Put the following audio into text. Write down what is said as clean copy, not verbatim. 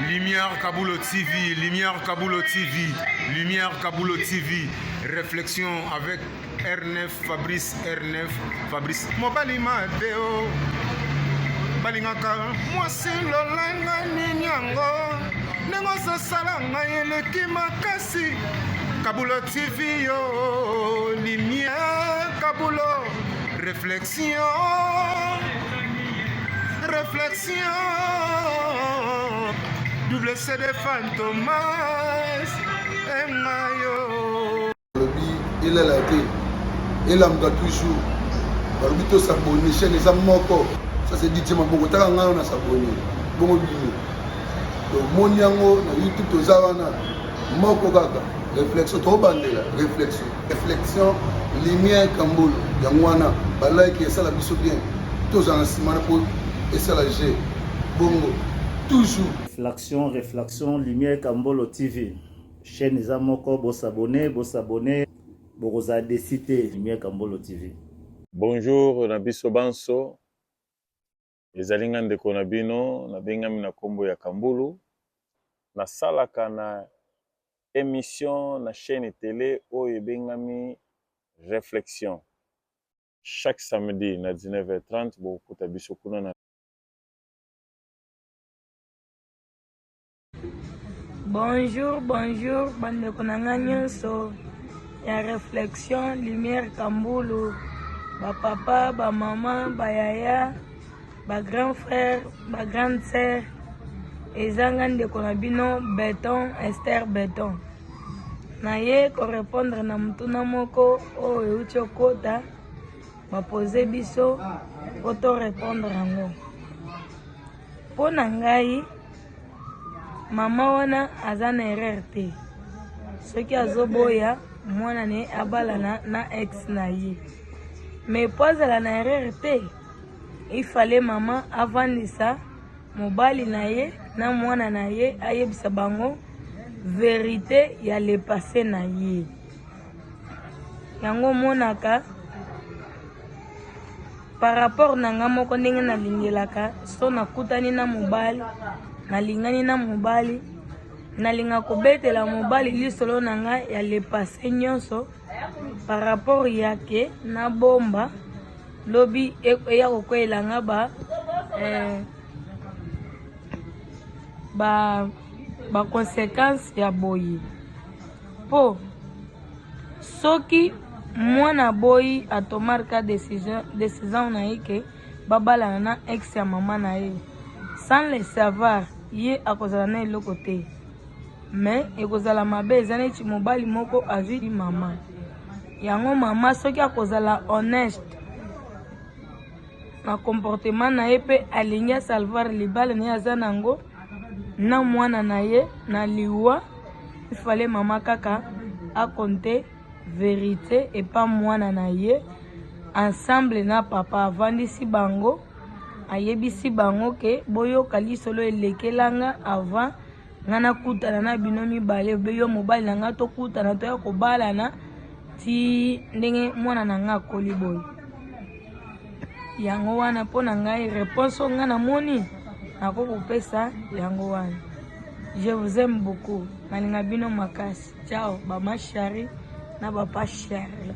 Lumière Kabulo TV, Lumière Kabulo TV, Lumière Kabulo TV, réflexion avec R9 Fabrice R9 Fabrice mobali mabe o balingaka mwasi lolanga nini yango ndenge ozosala ngai eleki makasi Kabulo TV yo Lumière Kabulo réflexion réflexion double CD Fantomas engayo balobi elala te elamuka toujours balobi tosabone chaîne eza moko ça c'est DJ maboko taka ngai na sabone bongo bino tomoni yango na youtube toza wana moko kaka réflexion tobandela réflexion réflexion lumière kambolo yango wana balike esala biso bien tozala na nsima na mpo esala g bongo toujours Réflexion, réflexion, Lumière Kambolo TV. Chaîne eza moko, bosabone, bosabone, bokozala déçu te. Lumière Kambolo TV. Bonjour na biso banso, ezali nga ndeko na bino, nabengami na kombo ya Kambulu. Nasalaka na emission na chaîne tele oyo ebengami Reflexion. Chaque samedi na 19h30 bokokuta biso kuna na Bonjour, bonjour, bandeko na nga nyonso ya réflexion lumière Kambulu, ba papa, ba mama, ba yaya, ba grand frère, ba grande sœur. Eza nga ndeko na bino Beton Esther Beton. Naye ko répondre na motuna moko oyo euti okota bapose biso po to répondre yango. Mpo na ngai mama wana aza na erreur te soki azoboya mwana na ye abalana na ex na ye mais po azala na erreur te il fallait mama avandisa mobali na ye na mwana na ye ayebisa bango verite ya le passé na ye yango omonaka par rapport na nga moko ndenge nalingelaka so nakutani na mobali nalingani na mobali nalinga kobetela mobali lisolo na nga ya le passé nyonso par rapport ya ke nabomba lobi eya kokweyela nga ba eh, ba ba conséquence ya boye po soki mwana aboyi atomarka decision, decision na ye ke babalana na ex ya mama na ye sans le savoir ye akozala na eloko te mais ekozala mabe eza neti mobali moko azwi mama yango mama soki akozala honeste na comportement na ye mpe alingi asalvar libala na ye aza na yango na mwana na ye na liwa ifale mama kaka akonte verite epa mwana na ye ensemble na papa avandisi bango ayebisi bango ke boyoka lisolo elekelanga avant nga nakutana na bino mibale be yo mobali na nga tokutana toya kobalana ti ndenge mwana na nga akoli boye yango wana mpo na ngai réponse oyo ngai namoni nako kopesa yango wana je vous aime beaucoup nalinga bino makasi ciao bama shari na bapa shari.